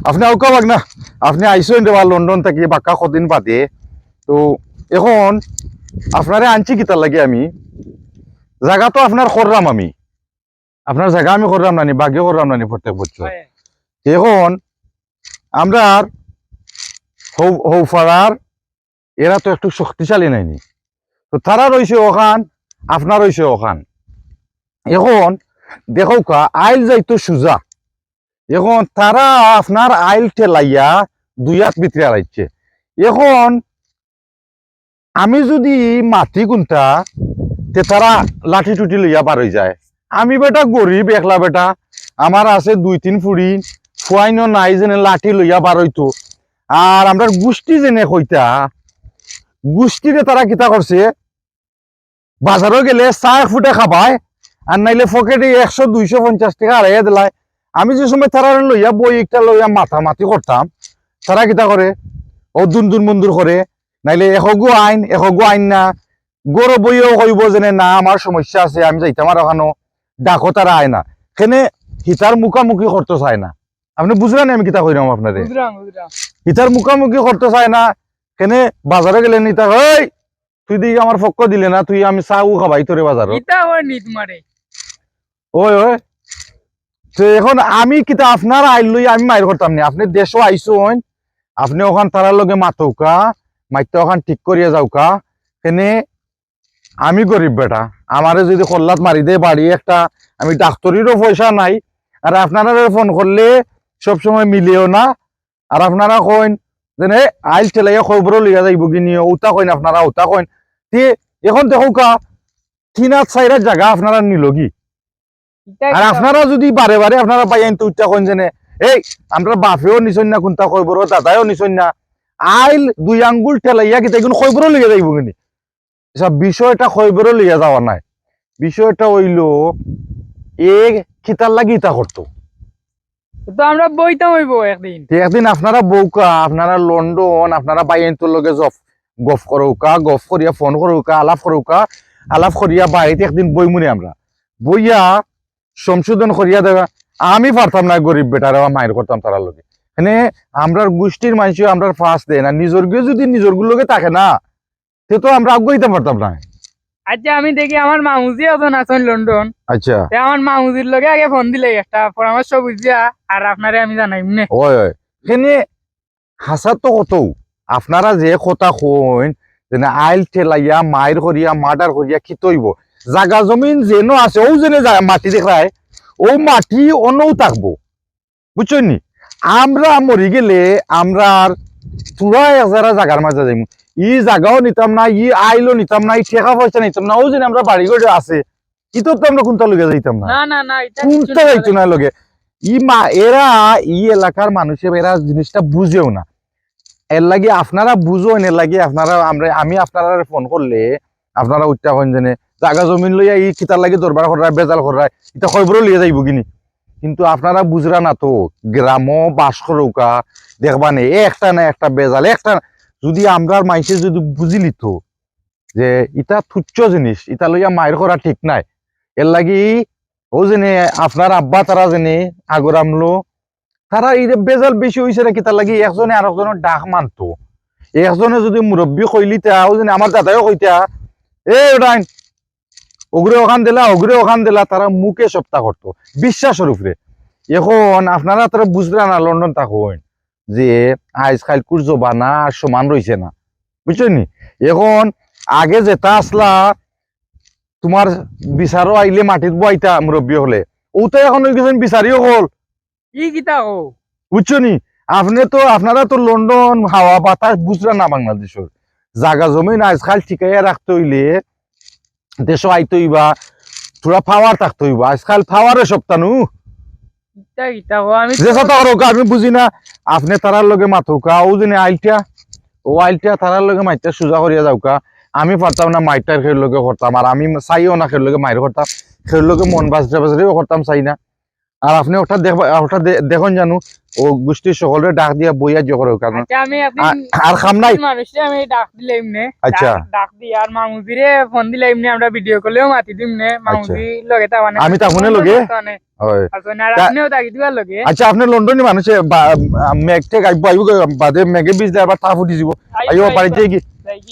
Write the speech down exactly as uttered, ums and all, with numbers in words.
আপনে আউক্কা বাগনা, আপনে আইছইন রে বা লন্ডন থাকি বাক্কা কদিন বাদে। তো এখন আপনারে আনছি কিতার লাগি আমি? জাগা তো আপনার কররাম আমি, আপনার জাগা আমি কররাম না নি, বাগিও কররাম না নি প্রত্যেক বছর। অয়। এখন আমরার হৌ-, হৌফাড়ার এরা তো একটু শক্তিশালী নায়নি, তো তারার অইছে অখান, আপনার অইছে অখান। এখন দেখউক্কা, আইল যাইতো সুজা, এখন তারা আপনার আইল ঠেলাইয়া দুই আত ভিতরে আড়াইছে। এখন আমি যুদি মাতি কুন্তা, তে তারা লাঠি টুটি লইয়া বার অই যায়। আমি বেটা গরিব, একলা বেটা, আমার আছে দুই তিন ফুড়ি, ফুয়াইনও নাই যেনে লাঠি লইয়া বার অইতো। আর আমরার গুষ্টি যেনে কইতা, গুষ্টিরে তারা কিতা করছে, বাজারো গেলে চা এক ফুটা খাবায়, আর নাইলে পকেটে একশো, দুইশো, পঞ্চাশ টেকা হারাইয়া দিলায়। আমি যে সময় তারারে লইয়া বই একটা লইয়া মাতামাতি করতাম, তারা কিতা করে, অউ দুন্দুর মন্দুর করে, নাইলে একগু আইন, একগু আইন না, ঘরো বইয়াও কইবো যেনে, "না, আমার সমস্যা আছে, আমি যাইতাম আর অখানো, ডাকো তারা আয় না।" কেনে হিতার মুখামুখি করতো চায় না। আপনে বুঝরা নি আমি কিতা কইরাম আপনারে? বুঝরাম, বুঝরাম। হিতার মুখামুখি করতো চায় না, কেনে বাজারো গেলে নি তা, "এই, তুই দেখি আমার পক্ষ দিলে না, তুই আমি চাও খাবাই তোরে বাজারো।" ইতা আবার নি তোমারে। ওই, ওই। তো এখন আমি কিতা আপনার আইল লই আমি মাইর করতাম নি? আপনে দেশো আইছইন, আপনে অখান তারার লগে মাতউক্কা, মাততে অখান ঠিক করিয়া যাউক্কা। কেনে আমি গরিব বেটা, আমারে যুদি কল্লাত মারি দেয় বাড়ি একটা, আমি ডাক্তরিরও পয়সা নাই। আর আপনারারে ফোন করলে সবসময় মিলেও না। আর আপনারা কইন যেনে, "এ, আইল ঠেলাইয়া কয়বরো লইয়া যাইবো গিনি?" অউতা কইন আপনারা, অউতা কইন। তে এখন দেখউক্কা, তিন আত চাইর আত জাগা আপনারা নিলগি। ইতা আর কিতা? আপনারা যুদি বারে বারে আপনারা বাইয়াইন্তে উঠতা কইন যেনে, "এই, আমরার বাপেও নিছইন না কুন্তা কয়বরো, দাদায়ও নিছইন না, আইল দুই আঙ্গুল ঠেলাইয়া কিতা ইগুন কয়বরো লইয়া যাইবো গিনি?" আচ্ছা, বিষয়টা কয়বরো লইয়া যাওয়া নায়, বিষয়টা অইলো এ কিতার লাগি ইতা করতো। তো আমরা বইতাম অইবো একদিন। তে একদিন আপনারা বউক্কা, আপনারা লন্ডন, আপনারা বাইয়াইন্তর লগে জফ-, গফ করউক্কা, গফ করিয়া ফোন করউক্কা, আলাপ করউক্কা, আলাপ করিয়া বাড়িত একদিন বইমুনে আমরা। বইয়া সংশোধন করিয়া দেওয়া, আমি পারতাম না গরিব বেটারে মাইর করতাম তারার লগে। মানে আমরার গুষ্টির মানষে আমরার ফাঁস দেয় না, নিজরগুয়ে যুদি নিজরগুর লগে থাকে না, তে তো আমরা আগুয়াইতাম পারতাম না। আচ্ছা, আমি দেখি আমার মামুজি একজন আছইন লন্ডন। আচ্ছা। তে আমার মামুজির লগে আগে ফোন দিলে একটা পরামর্শ বুঝিয়া আর আপনারে আমি জানাইমুনে। ওই, ওই। কেনে হাছা তো কতউ, আপনারা যে কথা কইন, যেনে আইল ঠেলাইয়া, মাইর করিয়া, মার্ডার করিয়া কিতা অইবো? জাগা জমিন যেনো আছে, অউ যেনে জা-, মাটি দেখরায়, অউ মাটি অনউ থাকবো। বুঝছইন নি? আমরা মরি গেলে আমরার থুড়া এক জারা জাগার মাঝে যাইমু। ই জাগাও নিতাম না, ই আইলও নিতাম না, ই টেকা পয়সা নিতাম না, অউ যেনে আমরার বাড়ি ঘর আছে, ইতা তো আমরা কুন্তা লইয়া যাইতাম না। না, না, না, ইতা কুন্তা যাইতো না লগে। ই মা-, এরা, ই এলাকার মানষে এরা জিনিসটা বুঝেও না। এর লাগি আপনারা বুঝইন, এর লাগি আপনারা, আমরা, আমি আপনারারে ফোন করলে আপনারা উঠতা কইন যেনে, "জাগা জমিন লইয়া ই কিতার লাগি দরবার কররায়, বেজাল কররায়, ইতা কয়বরো লইয়া যাইবো গিনি?" কিন্তু আপনারা বুঝরা না তো, গ্রামো বাস করউক্কা, দেখবা নে, একটা না একটা বেজাল, একটা না, যুদি আমরার মানষে যুদি বুঝিলিতো যে ইতা তুচ্ছ জিনিস, ইতা লইয়া মাইর করা ঠিক নায়, এর লাগি অউ যেনে আপনার আব্বা তারা যেনে আগর আমলো, তারা ইরে বেজাল বেশি অইছে রে, কিতার লাগি একজনে আরকজনর ডাক মানতো। একজনে যুদি মুরব্বি কইলিতা, অউ যেনে আমার দাদায়ও কইতা, "এ উঠাইন, অগুরে অখান দিলা, অগুরে অখান দিলা", তারা মুখে সবতা করতো, বিশ্বাসর উপরে। এখন আপনারা তারা বুঝরা না, লন্ডন থাকইন, যে আইজ কাইলকুর জমানা আর সমান রইছে না, বুঝছইন নি? এখন আগে যেতা আছলা, তুমার বিচারো আইলে মাটিত বওয়াইতা মুরব্বি অকলে, অউতা এখন অইগেছইন বিচারি অকল। ই কিতা কও? বুঝছো নি? আপনে তো, আপনারা তো লন্ডন হাওয়া বাতাস বুঝরা না বাংলাদেশর। জাগা জমিন আইজকাল টিকাইয়া রাখতে অইলে দেশো আইতে অইবা, থুড়া পাওয়ার থাকতে অইবা। আইজকাল পাওয়ারে সবতা নু। ইতা কিতা কও? আমি যে তো সাথে আর ওকে আমি বুঝি না, আপনে তারার লগে মাতউক্কা, অউ যেনে আইলটা, অউ আইলটা তারার লগে মাইরটা সুজা করিয়া যাউক্কা। আমি পারতাম না মাইরটা কেউর লগে করতাম, আর আমি চাইও না কেউর লগে মাইর করতাম, কেউর লগে মন বাজরা বাজরিও করতাম চাই না। আর আপনে ওটা দেখবা, ওটা দে-, দেখইন জানু, ও গুষ্টির সকলরে ডাক দিয়া বইয়া জোগাড় হোক, কারণ আচ্ছা, আমি আপনি আর, আর কাম নাই। মানুষরে আমি ডাক দিলে এমনে, আচ্ছা। ডাক, ডাক দি আর মামুজিরে ফোন দিলে এমনে আমরা ভিডিও কলেও মাতি দিমনে, আচ্ছা। মামুজি লগে তা মানে আমি তা ফোনে লগে। মানে হয়। আচ্ছা, না, তা আপনিও ডাকি দিবার লগে। আচ্ছা, আপনি লন্ডনি মানুষে বা-, আ, মেঘ টেঘ আইবো, আইবো গো, বাদে মেঘে ভিজলে আবার তাপ উঠি যাব। আইবো, আইবো, আইবো। বাড়িতে কি? যাই কি?